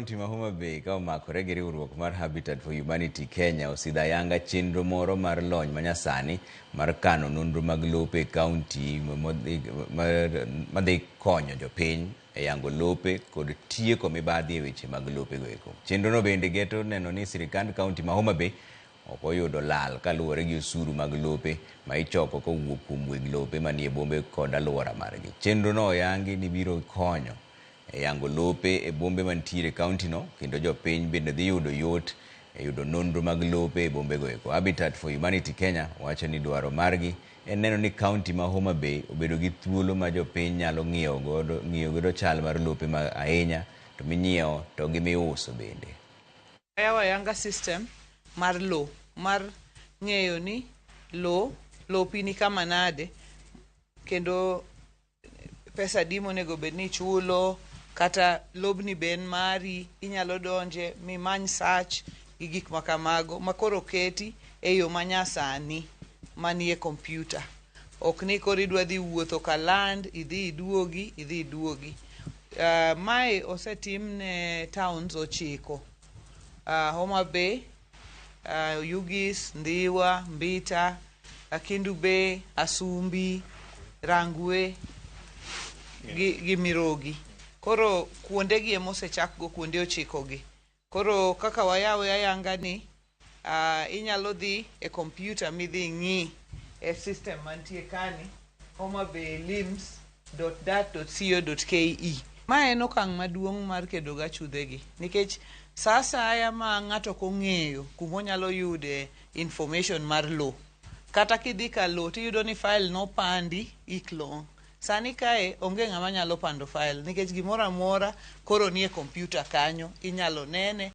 kaunti ma Homa Bay ka omakore gi riwruok mar Habitat for Humanity Kenya osidho ayanga chenro moro mar lony manyasani mar kano nonro mag lope e kaunti madhi konyo jopiny e yango lope kod tieko mibadhi e weche mag lopego eko. Chenrono bende geto neno ni sirikand kaunti ma Homa Bay ok oyudo lal kaluwore gi osuru mag lope ma ichoko kowuok kuom weg lope manie bombe kod alwora margi. Chenrono oyangi ni biro konyo e yango lope e bombe mantiere e kauntino kendo jopiny bende dhi yudo yot e yudo nonro mag lope e bombego eko. Habitat for Humanity Kenya wacho ni dwaro margi en neno ni kaunti ma Homa Bay obedo gi thuolo ma jopiny nyalo ng'iewo godo ng'iyo godo chal mar lope ma ahinya to minyiewo to gi miuso bende. Wayawo ayanga system mar lo mar ng'eyo ni lo lopi ni kama nade kendo pesa adi monego bed ni ichulo kata lobni be en mari inyalo donje mimany search gi gik makamago makoro oketi e yo manyasani manie kompyuta. Ok ni koro idwa dhi wuotho ka land idhi iduogi idhi iduogi. Mae osetim ne towns 9: Homa Bay, Oyugis, Ndhiwa, Mbita, Kendu Bay, Asumbi, Rangwe gi Mirogi. Koro kuonde gi ema osechak go, kuonde 9 gi. Koro kaka wayawe ayanga ni inyalo dhi e kompyuta midhi ing'i e system mantie kani, homabaylims.dat.co.ke. Ma en okang' maduong' mar kedo gi achudhe gi nikech sa asaya ma ng'ato ok ong'eyo kumonyalo yude information mar lo, kata kidhi ka lo tiyudo ni file nopandi ik long'. Sani kae onge ng'ama nyalo pando file nikech gimoro amora koro nie kompyuta kanyo inyalo nene.